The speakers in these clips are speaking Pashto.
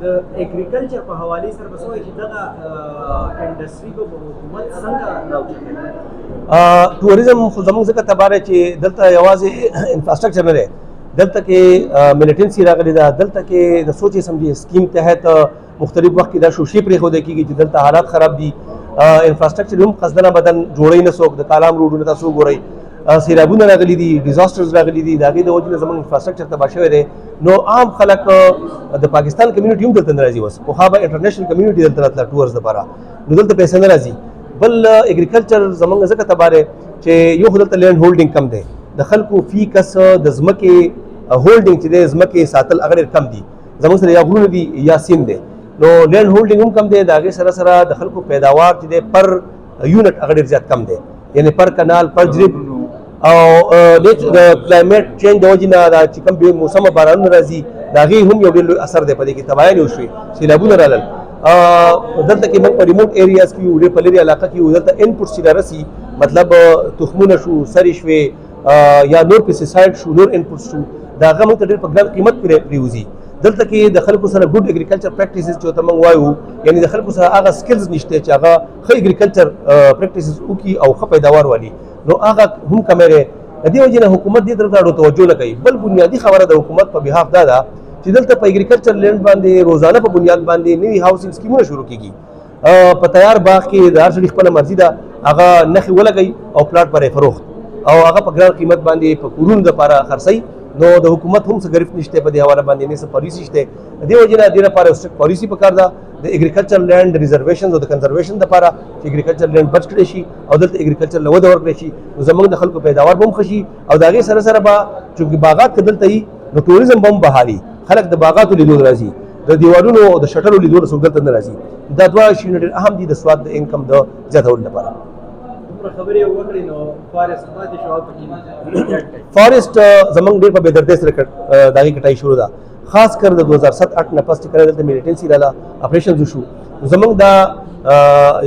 د اګریکلچر په حوالې سره به څه وایي چې دغه انډستري به حکومت څنګه راوچتوي؟ ټوریزم خو زموږ ځکه تباه دی چې دلته یوازې انفراسټرکچر نه دی، دلته کې ملیټنسي راغلې ده، دلته کې د سوچې سمجھې سکیم تحت مختلف وخت کې دا شوشې پرېښودل کېږي چې دلته حالات خراب دي. انفراسټرکچر هم قصدنه بدن جوړوي نه څوک. د کالام روډونه تاسو وګورئ، سیلابونه راغلي دي، ډیزاسټرز راغلي دي، د هغې د وجې نه زموږ انفراسټرکچر تباه شوی دی. نو عام خلک، د پاکستان کمیونټي هم دلته نه راځي. اوس پخوا به انټرنیشنل کمیونټي دلته راتله ټورز دپاره، نو دلته پیسې نه راځي. بل اګریکلچر زمونږ ځکه تباه دی چې یو خو دلته لینډ هولډینګ کم دی، د خلکو فی کس د ځمکې هولډینګ چې دی، ځمکې ساتل هغه ډېر کم دي. زمونږ سره یا غرونه دي یا سیند دی، نو لینډ هولډینګ هم کم دی. د هغې سره سره د خلکو پیداوار چې دی پر یونټ هغه ډېر زیات کم دی، یعنی پر کنال، پر جریب. او د کلایمیټ چینج د وجې نه دا چې کوم بې موسمه بارانونه راځي، د هغې هم یو ډېر لوی اثر دی په دې کې. تباهیانې وشوې، سیلابونه رالل. دلته کې موږ په ریموټ ایریاز کې یو، ډېر په لرې علاقه کې یو. دلته انپوټ چې رارسي، مطلب تخمونه شو، سرې شوې یا نور پیسټیساید شو، نور انپوټ شو، دا هغه موږ ته ډېر په ګران قیمت پرې پریوځي. دلته کې د خلکو سره ګډ اګریکلچر پریکټیسز چې ته موږ وایو، یعنی د خلکو سره هغه سکلز نشته چې هغه ښه اګریکلچر پریکټیسز وکړي او ښه پیداوار والي، نو هغه هم کمی دی. د دې وجې نه حکومت دې طرف ته اړو توجه نه کوي. بل بنیادي خبره د حکومت په بهاف دا ده چې دلته په اګریکلچر لینډ باندې روزانه په بنیاد باندې نوي هاوسینګ سکیمونه شروع کیږي. په تیار باغ کې د هر سړي خپله مرضي ده، هغه نښې ولګوي او پلاټ پر فروخت او هغه په ګران قیمت باندې په کورونو دپاره خرڅوي. نو د حکومت هم څه گرفت نشته په دې حواله باندې، نه څه پالیسي شته. د دې وجې نه دې لپاره یو سټریکټ پالیسي پکار ده د اګریکلچر لینډ ریزرویشن او د کنزرویشن لپاره، چې اګریکلچر لینډ بچ کړی شي او دلته اګریکلچر له وده ورکړی شي، نو زمونږ د خلکو پیداوار به هم ښه شي. او د هغې سره سره به چونکې باغات که دلته وي، نو ټوریزم به هم بحالي، خلک د باغاتو لیدو راځي، د دیوالونو او د شټرو لیدو څوک دلته نه راځي. دا دوه شیونه ډېر اهم دي د سوات د انکم د زیاتولو لپاره. دومره خبرې وکړې، نو فارست پاتې شو، او پکې فارست زمونږ ډېر په بېدردۍ سره د هغې کټای شروع ده، خاص کر د 2007-8 نه پس چې کله دلته میلیټنسي راله، اپریشن وشو. زمونږ دا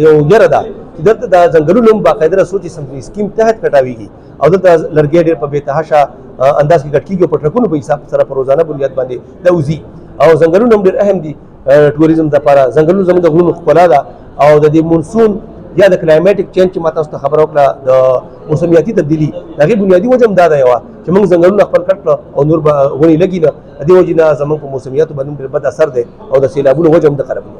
یو یره ده چې دلته د ځنګلونو هم باقاعده سوچ سمجھې سکیم تحت کټاویږي او دلته لرګی ډېر په بې تحاشا انداز کې کټ کیږي او په ټرکونو په حساب سره په روزانه بنیاد باندې دا وځي. او ځنګلونه هم ډېر اهم دي ټوریزم لپاره. ځنګلونه زموږ د غرونو ښکلا ده او د دې مونسون یا د کلایمیټک چینج چې ما تاسو ته خبره وکړه، د موسمیاتي تبدیلي، د هغې بنیادي وجه هم دا ده یوه چې موږ ځنګلونه خپل کټ کړه او نور به ونې لګي نه. د دې وجې نه زموږ په موسمیاتو باندې ډېر بد اثر دی او د سیلابونو وجه هم د خرابونه.